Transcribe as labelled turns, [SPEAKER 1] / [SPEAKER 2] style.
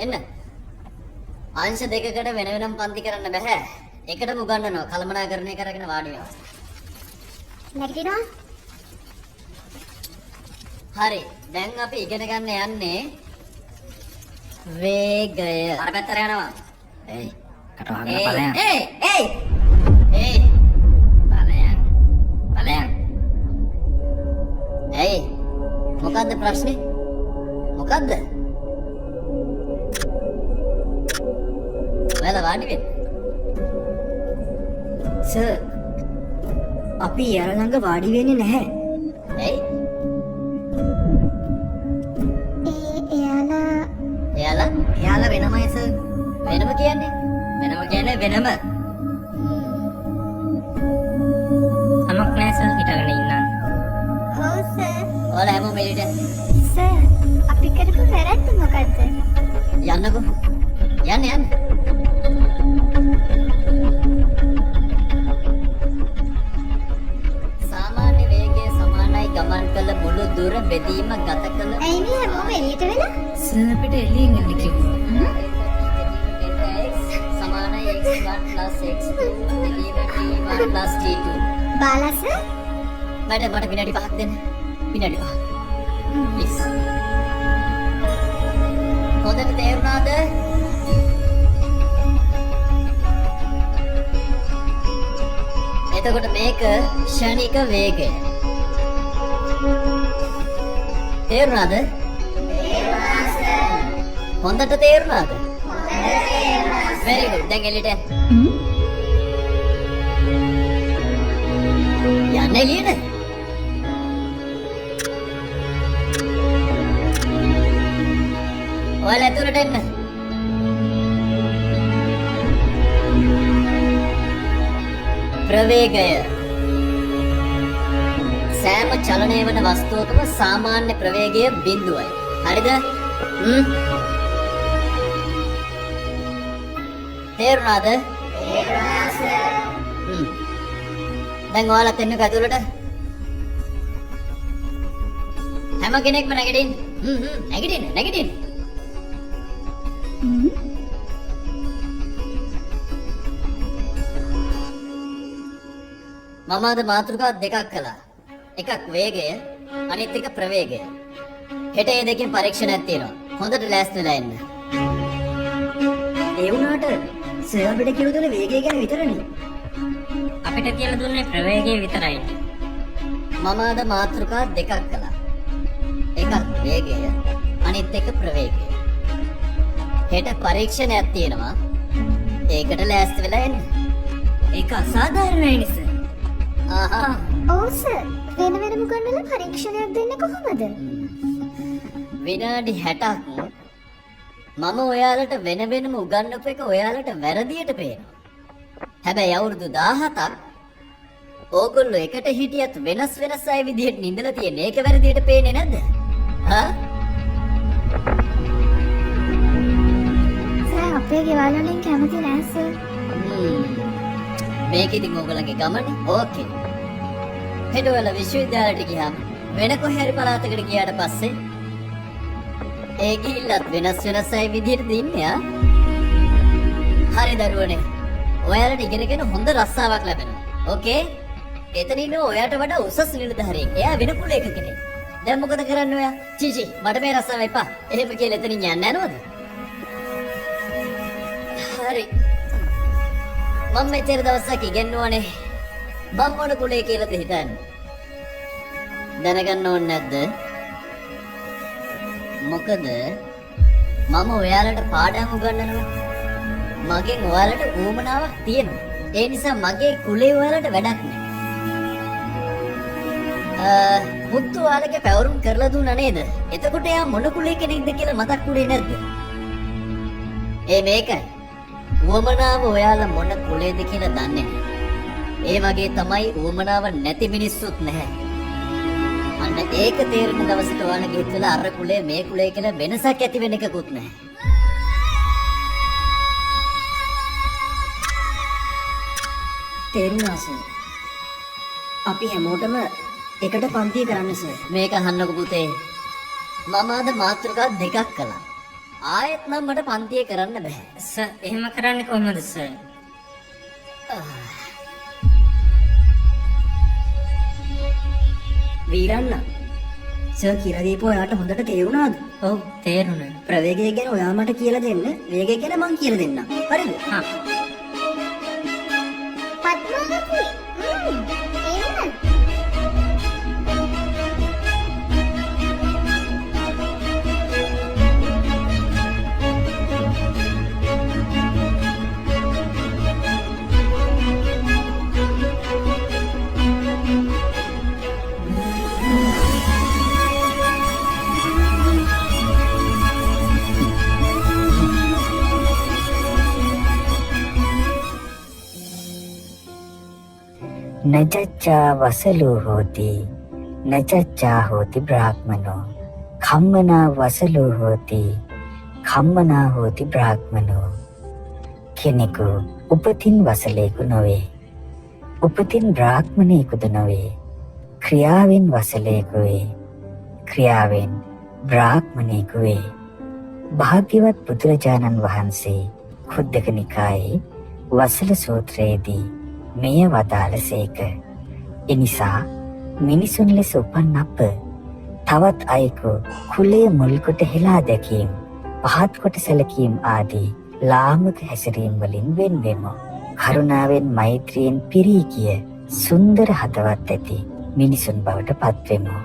[SPEAKER 1] එන්න. අංශ දෙකකට වෙන වෙනම පන්ති කරන්න බෑ. එකටම උගන්වනවා. කළමනාකරණය කරගෙන වාඩි වෙනවා.
[SPEAKER 2] නැගිටිනවා.
[SPEAKER 1] හරි. දැන් අපි ඉගෙන ගන්න යන්නේ වේගය. අර පැත්තට යනවා.
[SPEAKER 3] ඒයි කට වහගෙන ඵලයන්.
[SPEAKER 1] ඒයි ඒයි ඒයි
[SPEAKER 3] ඵලයන්. ඵලයන්.
[SPEAKER 1] ඇයි? මොකද්ද ප්‍රශ්නේ? මොකද්ද? ඔයාලා වාඩි වෙන්න.
[SPEAKER 4] සර් අපි එයාලා ළඟ වාඩි වෙන්නේ නැහැ.
[SPEAKER 1] ඇයි?
[SPEAKER 2] ඒ එයාලා
[SPEAKER 1] එයාලා
[SPEAKER 4] එයාලා වෙනමයි සර්.
[SPEAKER 1] වෙනම කියන්නේ?
[SPEAKER 4] වෙනම කියන්නේ වෙනම.
[SPEAKER 5] කමක් නෑ සර්, හිටගෙන ඉන්නම්.
[SPEAKER 2] ඔව් සර්.
[SPEAKER 1] ඔයාලා හැමෝම එළියට
[SPEAKER 2] සර් අපි කරපු වැරද්ද මොකද්ද?
[SPEAKER 1] යන්නකෝ. යන්න යන්න. සාමාන්‍ය වේගය සමානයි ගමන් කළ මුළු දුර බෙදීම ගත කළ
[SPEAKER 2] ඇයි මේ හැමෝම එළියට වෙලා?
[SPEAKER 5] සර් අපිට එළියෙන් එන්න කිව්වා.
[SPEAKER 1] delta x සමානයි x1 x2 බෙදීම t1 t2.
[SPEAKER 2] බාලා සර්.
[SPEAKER 1] මට මට විනාඩි 5ක් දෙන්න. විනාඩි 5ක්. ප්ලීස්. හොඳට තේරුණාද? එතකොට මේක ක්ෂණික වේගය. තේරුණාද? හොඳට තේරුණාද? Very good. දැන් එළියට යන්න. යන්න එළියට. ඔයාලා ඇතුළට එන්න. ප්‍රවේගය. සෑම චලනය වන වස්තුවකම සාමාන්‍ය ප්‍රවේගය බිඳුවයි. හරිද? හ්ම්? තේරුණාද? තේරුණා සර්. හ්ම්. දැන් ඔයාලත් එන්නකෝ ඇතුළට. හැම කෙනෙක්ම නැගිටින්න. හ්ම් හ්ම් නැගිටින්න නැගිටින්න. මම අද මාතෘකා දෙකක් කළා. එකක් වේගය, අනිත් එක ප්‍රවේගය. හෙට ඒ දෙකෙන් පරීක්ෂණයක් තියෙනවා. හොඳට ලෑස්ති වෙලා එන්න.
[SPEAKER 4] ඒ වුණාට සර් අපිට කියලා දුන්නේ වේගය ගැන විතරනේ.
[SPEAKER 5] අපිට කියලා දුන්නේ ප්‍රවේගය විතරයි.
[SPEAKER 1] මම අද මාතෘකා දෙකක් කළා. එකක් වේගය, අනිත් එක ප්‍රවේගය. හෙට පරීක්ෂණයක් තියෙනවා. ඒකට ලෑස්ති වෙලා එන්න.
[SPEAKER 4] ඒක අසාධාරණයි සර්.
[SPEAKER 1] ආහා.
[SPEAKER 2] ඔව් සර්. වෙන වෙනම උගන්වලා පරීක්ෂණයක් දෙන්නේ කොහොමද?
[SPEAKER 1] විනාඩි 60ක් මම ඔයාලට වෙන වෙනම උගන්වපු එක ඔයාලට වැරදියට පේනවා. හැබැයි අවුරුදු 17ක් ඕගොල්ලෝ එකට හිටියත් වෙනස් වෙනස් අය විදිහට නිඳලා තියෙන ඒක වැරදියට පේන්නේ නැද්ද? හා?
[SPEAKER 2] සර් අපේ ගෙවල් වලින් කැමති නෑ සර්.
[SPEAKER 1] මේක ඉතින් ඕගොල්ලන්ගේ ගමනේ. ඕකේ. හෙට ඔයාලා විශ්වවිද්‍යාලයට ගියාම වෙන කොහේ හරි පළාතකට ගියාට පස්සේ ඒ ගිහිල්ලත් වෙනස් වෙනස් අය විදිහට දින්නේ ආ. හරි දරුවනේ. ඔයාලට ඉගෙනගෙන හොඳ රස්සාවක් ලැබෙනවා. ඕකේ? එතන ඉන්න ඔයාට වඩා උසස් නිලධාරියෙක්. එයා වෙන කුලයක කෙනෙක්. දැන් මොකද කරන්නේ ඔයා? චී චී මට මේ රස්සාව එපා. එහෙම කියලා එතනින් යන්න යනවද? හරි. මම මෙච්චර දවසක් ඉගෙනුවානේ. මම මොන කුලේ කියලාද හිතන්නේ? දැනගන්න ඕනේ නැද්ද? මොකද මම ඔයාලට පාඩම් උගන්වනවා. මගෙන් ඔයාලට ඌමනාවක් තියෙනවා. ඒ නිසා මගේ කුලේ ඔයාලට වැඩක් නෑ. මුත්තු ඔයාලගේ පැවරුම් කරලා දුන්නා නේද? එතකොට එයා මොන කුලේ කෙනෙක්ද කියලා මතක් වුණේ නැද්ද? ඒ මේකයි. ඌමනාව ඔයාලා මොන කුලේද කියලා දන්නේ නැහැ. ඒ වගේ තමයි ඌමනාව නැති මිනිස්සුත් නැහැ. අන්න ඒක තේරෙන දවසට ඔයාලගේ හිත තුළ අර කුලේ මේ කුලේ කියලා වෙනසක් ඇති වෙන එකකුත් නැහැ.
[SPEAKER 4] තේරුණා සර්. අපි හැමෝටම එකට පන්ති කරන්න සර්.
[SPEAKER 1] මේක අහන්නකෝ පුතේ. මම අද මාතෘකා දෙකක් කළා. ආයෙත් නම් මට පන්තිය කරන්න බෑ.
[SPEAKER 5] සර් එහෙම කරන්නේ කොහොමද සර්?
[SPEAKER 4] වීරන්න සර් කියලා දීපුව ඔයාට හොඳට තේරුණාද?
[SPEAKER 5] ඔව් තේරුණා.
[SPEAKER 4] ප්‍රවේගය ගැන ඔයා මට කියලා දෙන්න, වේගය ගැන මං කියලා දෙන්නම්. හරිද?
[SPEAKER 5] හා.
[SPEAKER 2] පద్මාවති. එන්න.
[SPEAKER 6] නචච්චා වසලෝ හෝති නචච්චා හෝති බ්‍රාහ්මනෝ කම්මනා වසලෝ හෝති කම්මනා හෝති බ්‍රාහ්මනෝ. කෙනෙකු උපතින් වසලයෙකු නොවේ, උපතින් බ්‍රාහ්මණයෙකුද නොවේ. ක්‍රියාවෙන් වසලයෙකු වේ, ක්‍රියාවෙන් බ්‍රාහ්මණයෙකු වේ. භාග්‍යවත් බුදුරජාණන් වහන්සේ ඛුද්දක නිකායේ වසල සූත්‍රයේදී මෙය වදාළසේක. එනිසා මිනිසුන් ලෙස උපන් අප තවත් අයෙකු කුලය මුල් කොට හෙලා දැකීම, පහත් කොට සැලකීම් ආදී ලාමක හැසිරීම් වලින් වෙන් වෙමු. කරුණාවෙන් මෛත්‍රියෙන් පිරී ගිය සුන්දර හදවත් ඇති මිනිසුන් බවට පත්වෙමු.